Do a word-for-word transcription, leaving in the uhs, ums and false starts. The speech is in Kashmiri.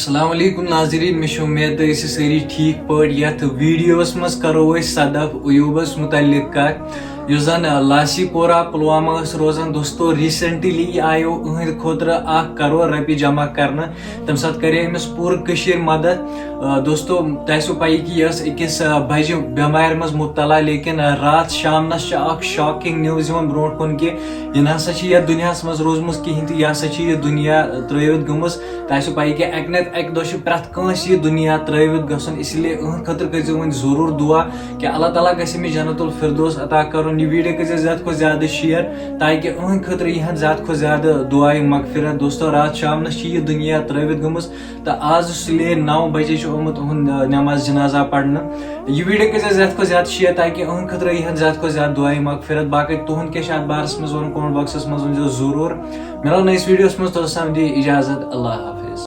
السلام علیکم ناظرین، مےٚ چھِ اُمید تُہۍ ٲسِو سٲری ٹھیٖک پٲٹھۍ۔ یَتھ ویٖڈیوَس منٛز کَرو أسۍ صدف ایوبَس مُتعلِق کَتھ، یُس زَن لاسیپورہ پُلوامہ ٲس روزان۔ دوستو، recently آیو أہٕنٛدِ خٲطرٕ اَکھ کَرور رۄپیہِ جمع کَرنہٕ۔ تَمہِ ساتہٕ کَرے أمِس پوٗرٕ کٔشیٖر مدد۔ آ، دوستو، تۄہہِ آسِوٕ پَیی کہِ یہِ ٲس أکِس، آ، بَجہِ بٮ۪مارِ منٛز مُبتلا، لیکن، آ، راتھ شامنَس چھِ اَکھ shocking news یِوان برونٛٹھ کُن کہِ یہِ نہ سا چھِ یَتھ دُنیاہَس منٛز روٗزمٕژ کِہیٖنۍ تہِ، یہِ ہسا چھِ یہِ دُنیا ترٛٲوِتھ گٔمٕژ۔ تۄہہِ آسِوٕ پَیی کہِ اَکہِ نَتہٕ اَکہِ دۄہ چھُ پرٛٮ۪تھ کٲنٛسہِ یہِ دُنیا ترٛٲوِتھ گژھُن، اسی لیے أہٕنٛدِ خٲطرٕ کٔرۍزیو وۄنۍ ضروٗر دُعا کہِ اللہ تعالیٰ گژھِ أمِس جنت الفردوس عطا کَرُن۔ یہِ video کٔرۍزیو زیادٕ کھۄتہٕ زیادٕ share، تاکہِ أہٕنٛدِ خٲطرٕ یی ہن زیادٕ کھۄتہٕ زیادٕ دُعایہِ مغفرت۔ دوستو، راتھ شامنَس چھِ یہِ دُنیا ترٛٲوِتھ گٔمٕژ، تہٕ آز سُلے نَو بجے چھُ آمُت أہُنٛد، آ، نماز جنازہ پرنہٕ۔ یہِ video کٔرۍزیو زیادٕ کھۄتہٕ زیادٕ share، تاکہِ أہٕنٛدِ خٲطرٕ یی ہن زیادٕ کھۄتہٕ زیادٕ دُعایہِ مغفرت۔ باقٕے تُہُنٛد کیٛاہ چھُ اَتھ بارَس منٛز وَنُن، comment box منٛز ؤنۍزیو ضروٗر۔ مِلو نٔیِس video منٛز، توٚتَس تام دِیِو اِجازت، اللہ حافظ۔